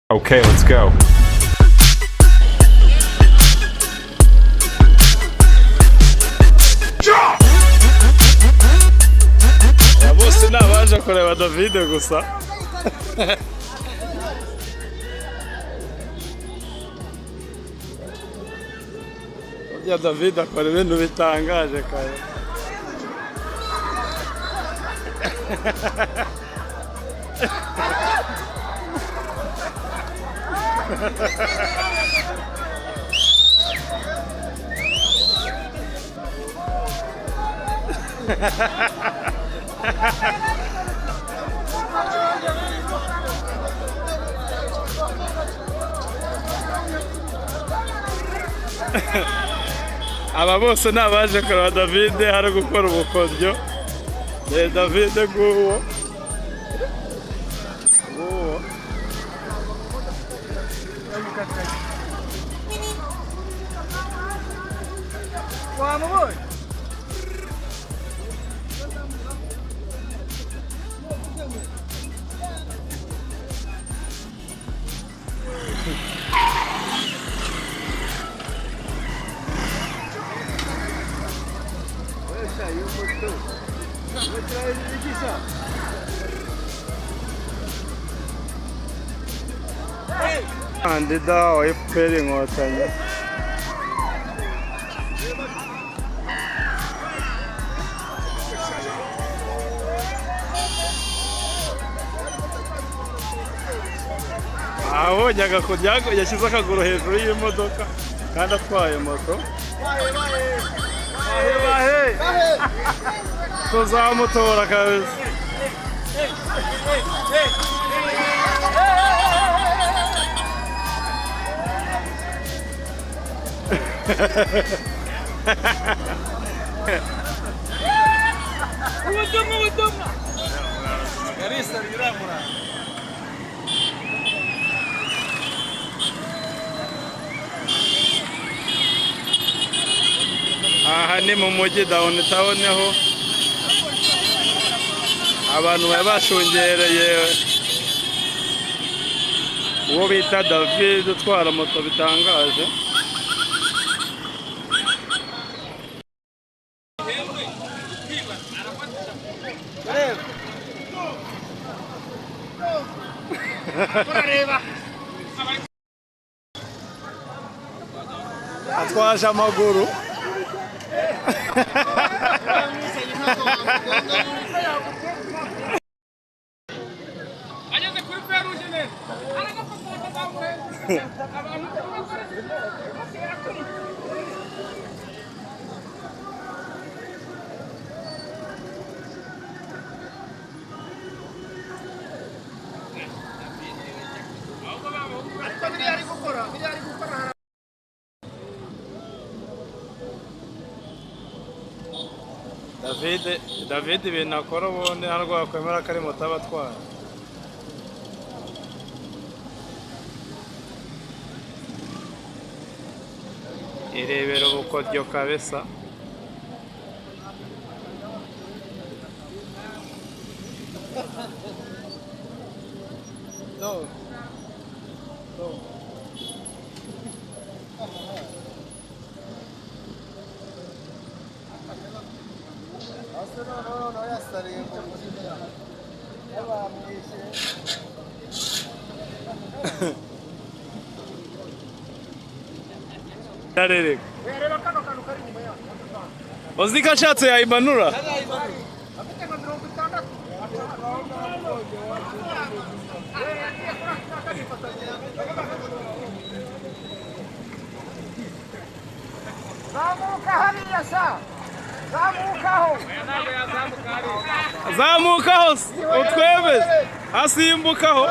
Okay, let's go. Aba bose ni abaje kureba David gusa. Burya David akora ibintu bitangaje kare. Aba bose ni abaje kureba David hari gukora ubukoryo. David nguwo. Nguwo. Wamubonye? Kandida wa FPR Inkotanyi. Abonye agakurya yashyize akaguru hejuru y'imodoka kandi atwaye moto. Bahe bahe tuzamutora kabisa. Ubutumwa, ubutumwa. Aha ni mu mujyi downtown ho abantu bari bashungereye uwo bita David utwara moto bitangaje. Atwaje amaguru. Ageze kuri feruje neza aragafata akazamurenza abantu. David David ibintu akora ubundi ntabwo wakwemera ko ari moto aba atwaye. Irebera ubukoryo kabisa. Arereka. Uzi ko ashatse yayimanura? Zamuka hariya sa, zamukaho. Zamukaho se, utwemeze asimbukaho.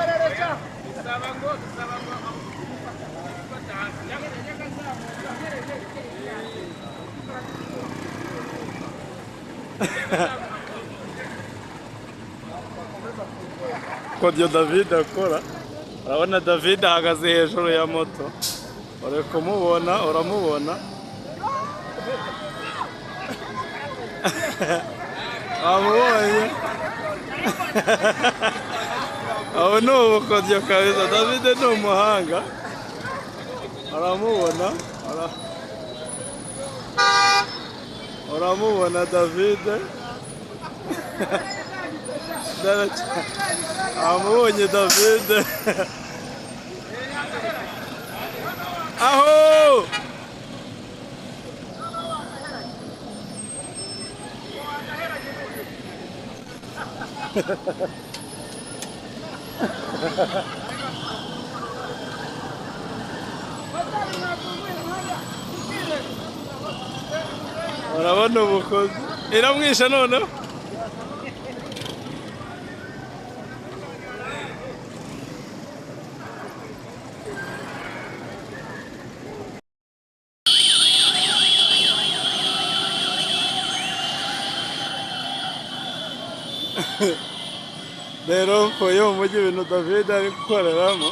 Kodyo David akora. Urabona David ahagaze hejuru ya moto, uri kumubona, uramubona. Wamubonye? Aho ni ubukodyo kabisa. David ni umuhanga, uramubona, uramubona David. Amubonye David aho. Urabona ubukozi iramwisha noneho. Rero mvuye mu mujyi, ibintu David ari gukoreramo.